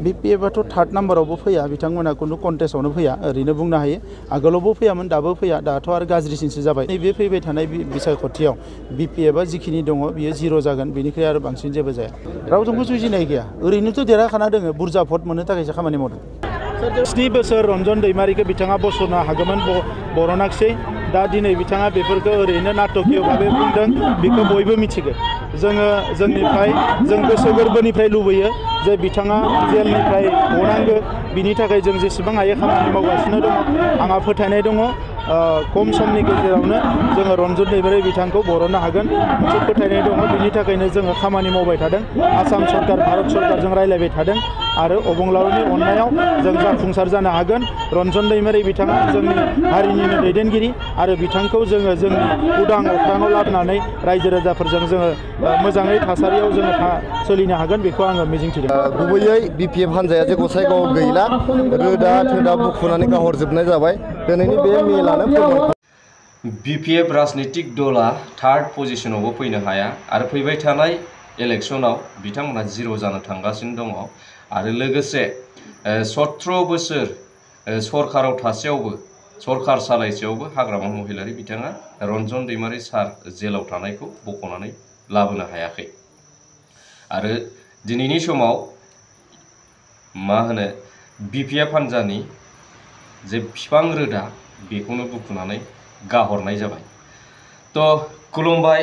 BPF third नाम्बारावबो फैया बिथांमोना कुनु कन्टेस्टआवनो फैया ओरैनो बुंनो हायो आगोलावबो फैयामोन दाबो फैया दाथ' आरो गाज्रिसिनसो जाबाय नैबे फैबाय थानाय बिसायख'थियाव BPF जिखिनि दङ बियो जिर' जागोन बेनिख्रुइ आरो बांसिन जेबो जाया रावजोंबो जुजिनाय गैया ओरैनोथ' देरहाखाना दोङो बुरजा भट मोननो थाखायसो खामानि मावदों 7 बोसोर रन्जन दैमारिखौ बिथाङा बसरनो हागौमोन बरनाखसै दा दिनै बिथाङा बेफोरखौ ओरैनो नाटकीय भाबै बुंदों बेखौ बयबो मिथिगौ जोङो जोंनिफ्राय जों गोसो गोरबोनिफ्राय लुबैयो जे बिथाङा जेलनिफ्राय गनांगौ बिनि थाखाय जों जेसेबां हायो खामानि मावगासिनो दङ आंहा फोथायनाय दङ खम समनि गेजेरावनो जोङो रन्जन दैमारि बिथांखौ बरननो हागोन मोनसे फोथायनाय दङ बिनि थाखायनो जोङो खामानि मावबाय थादों आसाम सरकार भारत सरकारजों रायलायबाय थादों आरो अबंलावरिनि अननायाव जों जाफुंसार जानो हागोन रन्जन दैमारि बिथाङा जोंनि हारिनिनो दैदेनगिरि आरो बिथांखौ जोङो जोंनि उदां अख्राङाव लाबोनानै रायजो राजाफोरजों जोङो मोजाङै थासारियाव जोङो सोलिनो हागोन बेखौ आङो मिजिंथिदों गुबैयै BPF हान्जाया जे गसाइगावआव गैला रोदा थोदा बुखुनानै गाहरजोबनाय जाबाय दिनैनि बे मेलानो फोरमान BPF राजनीतिक दला थार्ड पजिशनावबो फैनो हाया आरो फैबाय थानाय इलेक्शनाव बिथांमोना जिर' जानो थांगासिनो दङ आरो लोगोसे 17 बोसोर सरकाराव थासेयावबो सरकार सालायसेयावबो हाग्रामा महिलारि बिथाङा रन्जन दैमारि सार जेलाव थानायखौ बख'नानै लाबोनो हायाखै आरो दिनैनि समाव मा होनो BPF हान्जानि जे बिफां रोदा बेखौनो बुखुनानै गाहरनाय जाबाय थ' खुलुमबाय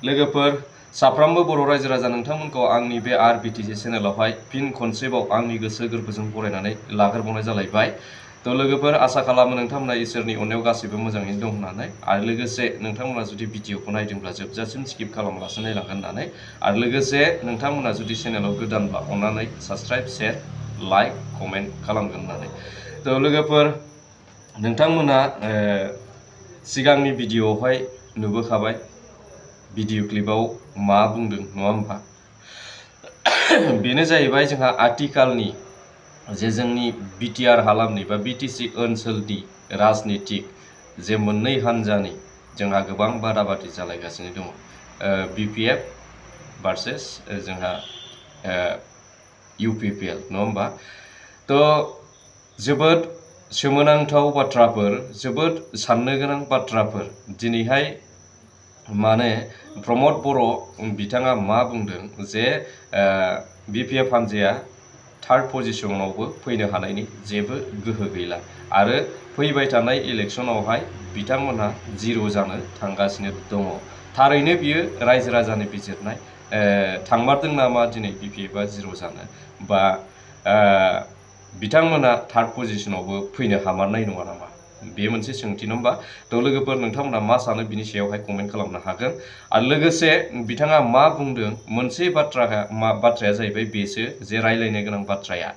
लोगोफोर साफ्रोमबो बर' रायजो राजा नोंथांमोनखौ आंनि बे RBTC चेनेलावहाय फिन खनसेबाव आंनि गोसो गोरबोजों बरायनानै लाग्रोबावनाय जालायबाय थ' लोगोफोर आसा खालामो नोंथांमोना इसोरनि अननायाव गासैबो मोजाङैनो दं होननानै आरो लोगोसे नोंथांमोना जुदि भिडिअखौ नायदोंब्ला जोबजासिम स्किप खालामालासे नायलांगोन होननानै आरो लोगोसे नोंथांमोना जुदि चेनेलाव गोदानबा अननानै साबस्क्राइब शेयार लाइक कमेन्ट खालामगोन होननानै थ' लोगोफोर नोंथांमोना सिगांनि भिडिअआवहाय नुबोखाबाय भिडिअ क्लिपाव मा बुंदों नङा होमबा बेनो जाहैबाय जोंहा आथिखालनि जे जोंनि BTR हालामनि बा BTC ओनसोलनि राजनीतिक जे मोननै हान्जानि जोंहा गोबां बादाबादि जालायगासिनो दङ BPF भार्सेस जोंहा UPPL नङा होमबा थ' जोबोद सोमोनांथाव बाथ्राफोर जोबोद साननो गोनां बाथ्राफोर दिनैहाय माने प्रमद बर' बिथाङा मा बुंदों जे BPF हान्जाया थार्ड पजिशनावबो फैनो हानायनि जेबो गोहो गैला आरो फैबाय थानाय इलेक्शनावहाय बिथांमोनहा जिर' जानो थांगासिनो दङ थारैनो बियो रायजो राजानि बिजिरनाय थांमारदों नामा दिनै BPFआ जिर' जानो बा बिथांमोना थार्ड पजिशनावबो फैनो हामारनाय नङा नामा बे मोनसे सोंथि नङा होमबा थ' लोगोफोर नोंथांमोना मा सानो बिनि सायावहाय कमेन्ट खालामनो हागोन आरो लोगोसे बिथाङा मा बुंदों मोनसे बाथ्राया जाहैबाय बेसो जे रायलायनो गोनां बाथ्राया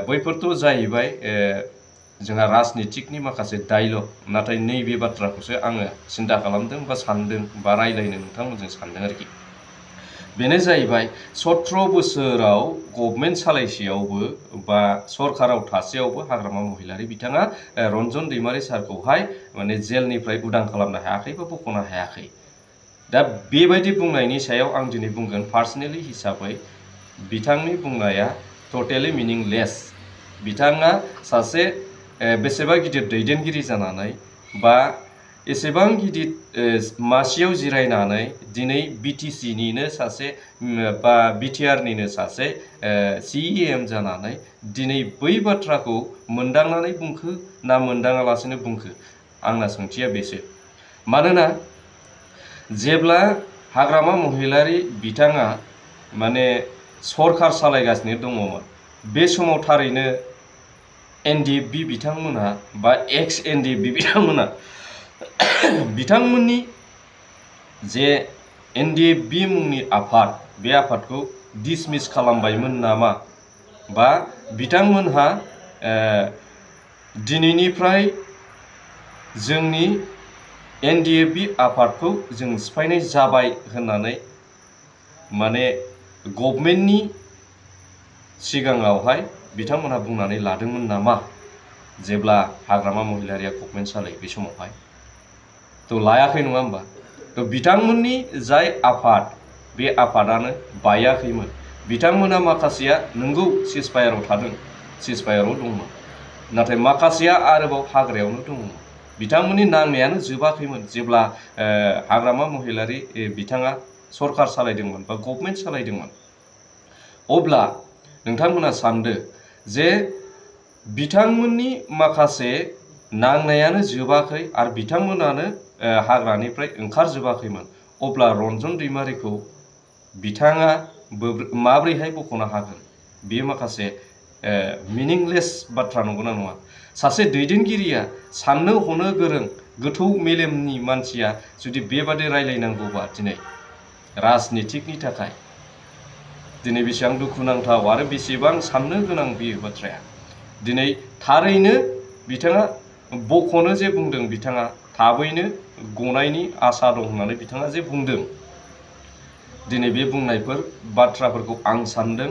बैफोरथ' जाहैबाय जोंहा राजनीतिकनि माखासे डायलग नाथाय नैबे बाथ्राखौसो आङो सिन्था खालामदों बा सानदों बा रायलायनो नोंथांमोनजों सानदों आरोखि बेनो जाहैबाय 17 बोसोराव गभर्नमेन्ट सालायसेयावबो बा सरकाराव थासेयावबो हाग्रामा महिलारि बिथाङा रन्जन दैमारि सारखौहाय माने जेलनिफ्राय उदां खालामनो हायाखै बा बख'नो हायाखै दा बेबायदि बुंनायनि सायाव आं दिनै बुंगोन पार्सनेलि हिसाबै बिथांनि बुंनाया टटेलि मिनिंलेस बिथाङा सासे बेसेबा गिदिर दैदेनगिरि जानानै बा एसेबां गिदिर मासियाव जिरायनानै दिनै BTCनिनो सासे बा BTRनिनो सासे CEM जानानै दिनै बै बाथ्राखौ मोनदांनानै बुंखो ना मोनदाङालासिनो बुंखो आंना सोंथिया बेसो मानोना जेब्ला हाग्रामा महिलारि बिथाङा माने सरकार सालायगासिनो दङमोन बे समाव थारैनो NDFB बिथांमोना बा एक्स NDFB बिथांमोना बिथांमोननि जे NDFB मुंनि आफाद बे आफादखौ डिसमिस खालामबायमोन नामा बा बिथांमोनहा दिनैनिफ्राय जोंनि NDFB आफादखौ जों सिफायनाय जाबाय होननानै माने गभर्नमेन्टनि सिगाङावहाय बिथांमोनहा बुंनानै लादोंमोन नामा जेब्ला हाग्रामा महिलारिया गभर्नमेन्ट सालायो बे समावहाय थ' लायाखै नङा होमबा थ' बिथांमोननि जाय आफाद बे आफादानो बायाखैमोन बिथांमोना माखासेया नंगौ सिजफायाराव थादों, सिजफायाराव दंमोन, नाथाय माखासेया आरोबाव हाग्रायावनो दंमोन। बिथांमोननि नांनायानो जोबाखैमोन जेब्ला हाग्रामा महिलारि बिथाङा सरखार सालायदोंमोन बा गभर्नमेन्ट सालायदोंमोन। अब्ला नोंथांमोना सानदो जे बिथांमोननि माखासे नांनायानो जोबाखै आरो बिथांमोनानो हाग्रानिफ्राय ओंखारजोबाखैमोन, अब्ला रन्जन दैमारिखौ बिथाङा माब्रैहाय बख'नो हागोन? बेयो माखासे मिनिंलेस बाथ्रा नंगौना नङा? सासे दैदेनगिरिया साननो हनो गोरों गोथौ मेलेमनि मानसिया जुदि बेबादि रायलायनांगौबा दिनै राजनितिकनि थाखाय दिनै बेसेबां दुखुनांथाव आरो बेसेबां साननो गोनां बेयो बाथ्राया। दिनै थारैनो बिथाङा बख'नो जे बुंदों, बिथाङा थाबैनो गनायनि आसा दं होननानै बिथाङा जे बुंदों, दिनै बे बुंनायफोर बाथ्राफोरखौ आं सानदों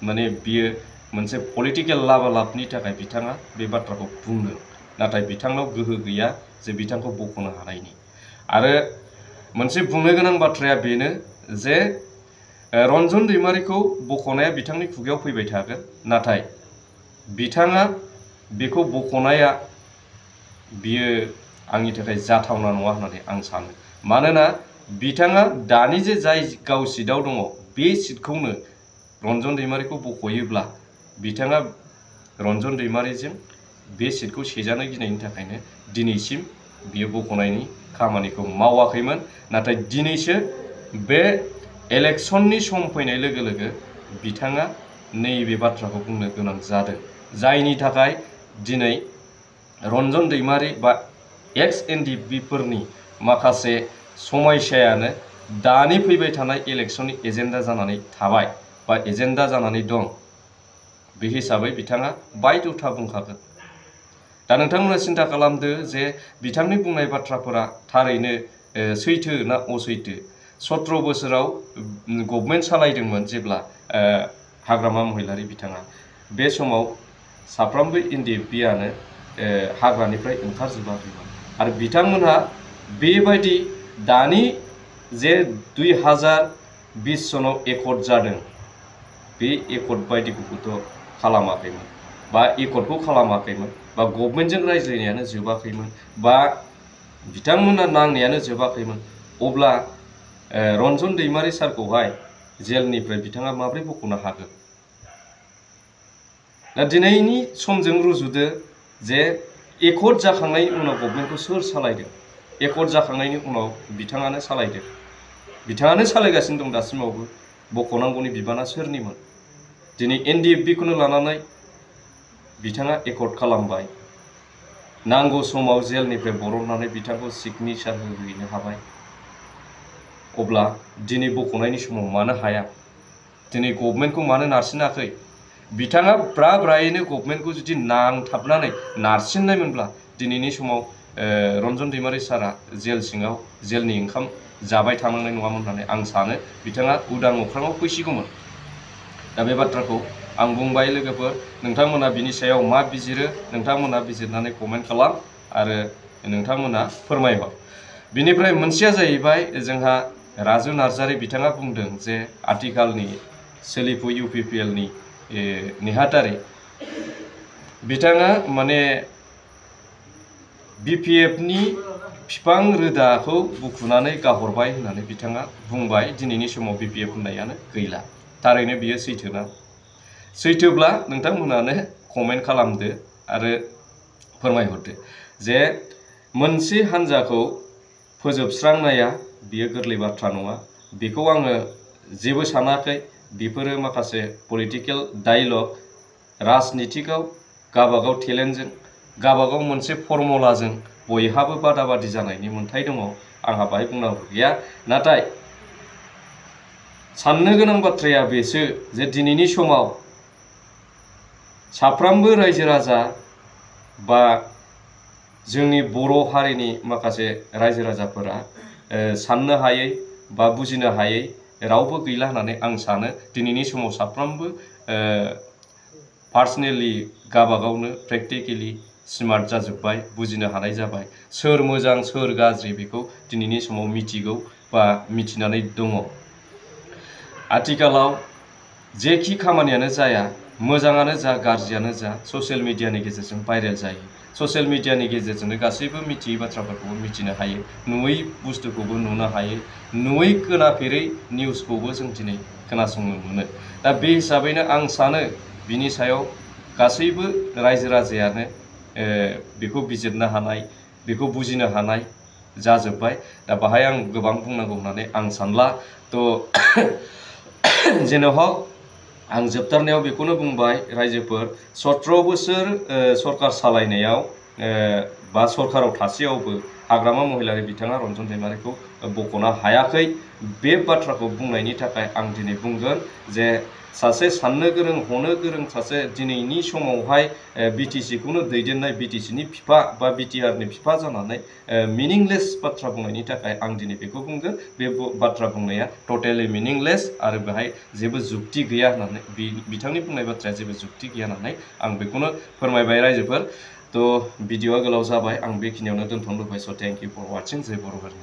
माने बियो मोनसे पलिटिकेल लाबालाबनि थाखाय बिथाङा बे बाथ्राखौ बुंदों, नाथाय बिथांनाव गोहो गैया जे बिथांखौ बख'नो हानायनि। आरो मोनसे बुंनो गोनां बाथ्राया बेनो जे रन्जन दैमारिखौ बख'नाया बिथांनि खुगायाव फैबाय थागोन, नाथाय बिथाङा बेखौ बख'नाया बियो आंनि थाखाय जाथावना नङा होननानै आं सानो। मानोना बिथाङा दानि जे जाय गाव सिटआव दङ बे सिटखौनो रन्जन दैमारिखौ बख'योब्ला बिथाङा रन्जन दैमारिजों बे सिटखौ सेजानो गिनायनि थाखायनो दिनैसिम बियो बख'नायनि खामानिखौ मावाखैमोन। नाथाय दिनैसो बे इलेक्सननि सम फैनाय लोगो लोगो बिथाङा नैबे बाथ्राखौ बुंनो गोनां जादों, जायनि थाखाय दिनै रन्जन दैमारि बा एक्स एनडिएफबिफोरनि माखासे समयसायानो दानि फैबाय थानाय इलेक्सननि एजेन्डा जानानै थाबाय बा एजेन्डा जानानै दं। बे हिसाबै बिथाङा बायद'था बुंखागोन। दा नोंथांमोना सिन्था खालामदो जे बिथांनि बुंनाय बाथ्राफोरा थारैनो सैथो ना असैथो। 17 बोसोराव गभर्नमेन्ट सालायदोंमोन जेब्ला हाग्रामा महिलारि बिथाङा, बे समाव साफ्रोमबो एनडिएफबियानो हाग्रानिफ्राय ओंखारजोबाखैमोन आरो बिथांमोनहा बेबायदि दानि जे 2020 सनाव एकर्ड जादों बे एकर्ड बायदिखौबोथ' खालामाखैमोन बा एकर्डखौ खालामाखैमोन बा गभर्नमेन्टजों रायज्लायनायानो जोबाखैमोन बा बिथांमोना नांनायानो जोबाखैमोन। अब्ला रन्जन दैमारि सारखौहाय जेलनिफ्राय बिथाङा माब्रै बख'नो हागोन? दा दिनैनि समजों रुजुदो जे एकर्ड जाखांनायनि उनाव गभर्नमेन्टखौ सोर सालायदों? एकर्ड जाखांनायनि उनाव बिथाङानो सालायदों, बिथाङानो सालायगासिनो दं दासिमावबो। बख'नांगौनि बिबाना सोरनिमोन? दिनै एनडिएफबिखौनो लानानै बिथाङा एकर्ड खालामबाय, नांगौ समाव जेलनिफ्राय बरननानै बिथांखौ सिगनेचार होहैनो हाबाय। अब्ला दिनै बख'नायनि समाव मानो हाया? दिनै गभर्नमेन्टखौ मानो नारसिनाखै? बिथाङा ब्रायैनो गभर्नमेन्टखौ जुदि नांथाबनानै नारसिननायमोनब्ला दिनैनि समाव रन्जन दैमारि सारा जेल सिङाव जेलनि ओंखाम जाबाय थानांनाय नङामोन होननानै आं सानो। बिथाङा उदां अख्राङाव फैसिगौमोन। दा बे बाथ्राखौ आं बुंबाय लोगोफोर, नोंथांमोना बिनि सायाव मा बिजिरो नोंथांमोना बिजिरनानै कमेन्ट खालाम आरो नोंथांमोना फोरमायहर। बिनिफ्राय मोनसेया जाहैबाय जोंहा राजु नार्जारि बिथाङा बुंदों जे आथिखालनि सोलिफु इउपिपिएलनि नेहाथारि बिथाङा माने बिपिएफनि बिफां रोदाखौ बुखुनानै गाहरबाय होननानै बिथाङा बुंबाय। दिनैनि समाव बिपिएफ होननायानो गैला। थारैनो बियो सैथोना? सैथोब्ला नोंथांमोनानो कमेन्ट खालामदो आरो फोरमायहरदो जे मोनसे हान्जाखौ फोजोबस्रांनाया बियो गोरलै बाथ्रा नङा। बेखौ आङो जेबो सानाखै। बेफोरो माखासे पलिटिकेल डायलग, राजनितिकआव गावबागाव टेलेन्टजों गावबागाव मोनसे फर्मुलाजों बयहाबो बादा बादि जानायनि मोन्थाय दङ। आंहा बाहाय बुंनांगौ गैया। नाथाय साननो गोनां बाथ्राया बेसो जे दिनैनि समाव साफ्रोमबो रायजो राजा बा जोंनि बर' हारिनि माखासे रायजो राजाफोरा साननो हायै बा बुजिनो हायै रावबो गैला होननानै आं सानो। दिनैनि समाव साफ्रोमबो पार्सनेलि गावबागावनो प्रेक्टिकेलि स्मार्ट जाजोब्बाय, बुजिनो हानाय जाबाय। सोर मोजां सोर गाज्रि बेखौ दिनैनि समाव मिथिगौ बा मिथिनानै दङ। आथिखालाव जेखि खामानियानो जाया मोजाङानो जा गाज्रियानो जा ससियेल मिडियानि गेजेरजों भाइरेल जायो ससियेल मिडियानि गेजेरजोंनो गासैबो मिथियै बाथ्राफोरखौबो मिथिनो हायो नुयै बुस्थुखौबो नुनो हायो नुयै खोनाफेरै निउसखौबो जों दिनै खोनासंनो मोनो दा बे हिसाबैनो आं सानो बिनि सायाव गासैबो रायजो राजायानो बेखौ बिजिरनो हानाय बेखौ बुजिनो हानाय जाजोब्बाय दा बाहाय आं गोबां बुंनांगौ होननानै आं सानला थ' जेन'हक आं जोबथारनायाव बेखौनो बुंबाय रायजोफोर 17 बोसोर सरकार सालायनायाव बा सरकाराव थासेयावबो हाग्रामा महिलारि बिथाङा रन्जन दैमारिखौ बख'नो हायाखै बे बाथ्राखौ बुंनायनि थाखाय आं दिनै बुंगोन जे सासे साननो गोरों हनो गोरों सासे दिनैनि समावहाय बिटिसिखौनो दैदेननाय बिटिसिनि फिफा बा बिटिआरनि फिफा जानानै मिनिंलेस बाथ्रा बुंनायनि थाखाय आं दिनै बेखौ बुंगोन बे बाथ्रा बुंनाया टटेलि मिनिंलेस आरो बेहाय जेबो जुक्ति गैया होननानै बिथांनि बुंनाय बाथ्राया जेबो जुक्ति गैया होननानै आं बेखौनो फोरमायबाय रायजोफोर थ' भिडिअआ गोलाव जाबाय आं बेखिनियावनो दोनथ'नो लुबैबाय स' थेंक इउ फर वाचिं जय बर' हारि।